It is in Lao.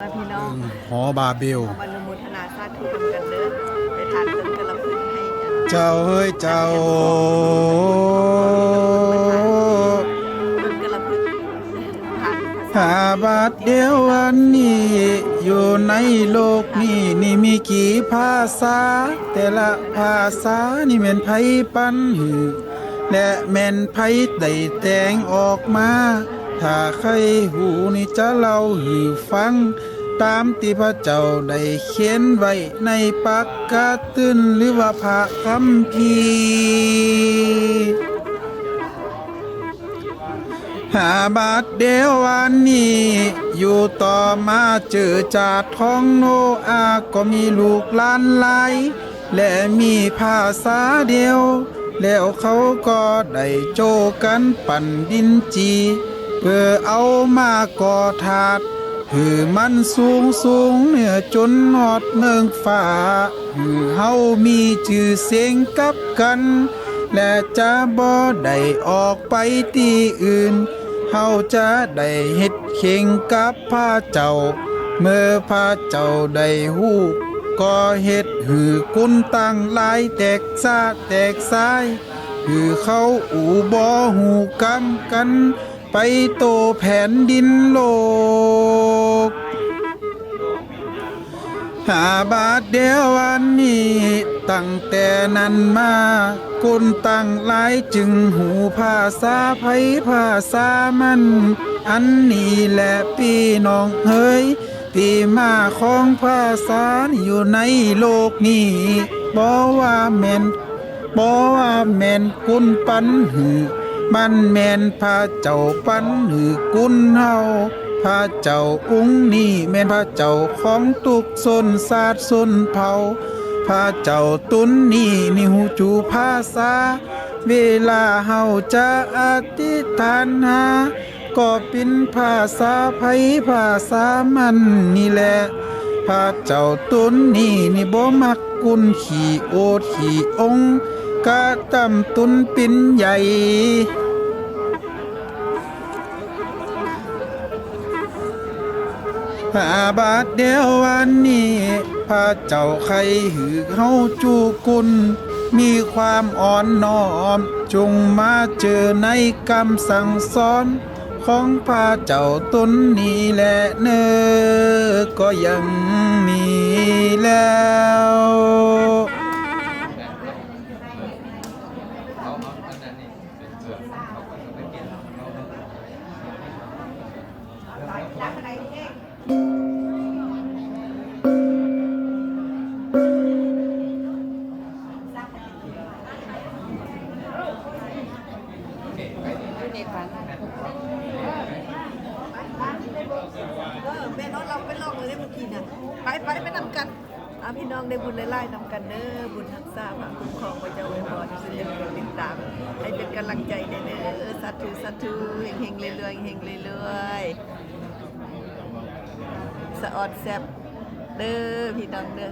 ພີ່ນ້ອງ ຫໍບາເບວ ເຮົາມາອະນຸໂມທະນາສາທຸນຳກັນເດີ ໄປທານຕົ້ນກະລະພຶດໃຫ້ ເຈົ້າເອີຍເຈົ້າ ຕົ້ນກະລະພຶດ ຫາບາດດຽວອັນນີ້ ຢູ່ໃນໂລກນີ້ ນີ້ມີກີ່ພາສາ ແຕ່ລະພາສານີ້ແມ່ນໃຜປັນໃຫ້ ແລະແມ່ນໃຜໄດ້ແຕ່ງອອກມາ ຖ້າໃຄຮູ້ນີ້ຈະເລົ່າໃຫ້ຟັງ ຕາມທີ່ພະເຈົ້າໄດ້ຂຽນໄວ້ໃນປາກກະຕື່ນ ຫຼືວ່າພະຄຳພີ. ຫາບາດດຽວອັນນີ້ ຢູ່ຕໍ່ມາເຈີຈາດຂອງໂນອາ ກໍມີລູກຫຼານຫຼາຍ ແລະມີພາສາດຽວ ແລ້ວເຂົາກໍໄດ້ໂຈກັນປັ້ນດິນຈີ່ ເພື່ອເອົາມາກໍ່ທາດ ໃຫ້ມັນສູງໆ ເໜືອຈົນຮອດເມືອງຟ້າ ໃຫ້ເຮົາມີຊື່ສຽງກັບກັນ ແລະຈະບໍ່ໄດ້ອອກໄປທີ່ອື່ນ ເຮົາຈະໄດ້ເຮັດເຄັ່ງກັບພະເຈົ້າ ເມື່ອພະເຈົ້າໄດ້ຮູ້ ກໍເຮັດໃຫ້ກຸນທັງຫຼາຍແຕກຊະແຕກຊາຍ ຄືເຂົາອູ່ບໍ່ຮູ້ກຳກັນ ໄປໂຕແຜ່ນດິນໂລກ. ຫາບາດດຽວອັນນີ້ ຕັ້ງແຕ່ນັ້ນມາ ຄົນຕັ້ງຫຼາຍຈຶ່ງຮູ້ພາສາໃຜພາສາມັນ. ອັນນີ້ແຫຼະພີ່ນ້ອງເອີຍ ທີ່ມາຂອງພາສາຢູ່ໃນໂລກນີ້ ບໍ່ວ່າແມ່ນ ບໍ່ວ່າແມ່ນກຸນປັນໃຫ້ ມັນແມ່ນພະເຈົ້າປັນໃຫ້ກຸນເຮົາ. ພະເຈົ້າອົງນີ້ແມ່ນພະເຈົ້າຂອງທຸກຊົນຊາດຊົນເຜົ່າ. ພະເຈົ້າຕົນນີ້ ນີ້ຮູ້ຈື່ພາສາ ເວລາເຮົາຈະອະທິຖານຫາ ກໍເປັນພາສາໃຜພາສາມັນນີ້ແຫຼະ. ພະເຈົ້າຕົນນີ້ ນີ້ບໍ່ມັກກຸນຂີ້ໂອດຂີ້ອົງ ກະຕຳຕົນເປັນໃຫຍ່. ຫາບາດດຽວອັນນີ້ ພະເຈົ້າໄຄໃຫ້ເຮົາຈຸກຸນ ມີຄວາມອ່ອນນ້ອມ ຈົ່ງມາເຈີໃນກຳສັ່ງສອນ ຂອງພະເຈົ້າຕົນນີ້ແລະເນີ ກໍຍັງມີແລ້ວ. ເອີ ແມ່ນເນາະ ລາວໄປລອງເລີຍເມື່ອກີ້ນະ ໄປ ໄປ ໄປນຳກັນ. ອ່າ ພີ່ນ້ອງໄດ້ບຸນຫຼາຍໆນຳກັນເດີ ບຸນຮັກສາ ພະຄຸ້ມຄອງ ພະເຈົ້າອວຍພອນ ຢ່າລືມກົດຕິດຕາມ ໃຫ້ເປັນກຳລັງໃຈແດ່ເດີ. ສາທຸ ສາທຸ ເຮັງໆ ລວຍໆ ເຮັງໆ ລວຍໆ ສະອອນແຊບເດີ ພີ່ນ້ອງເດີ.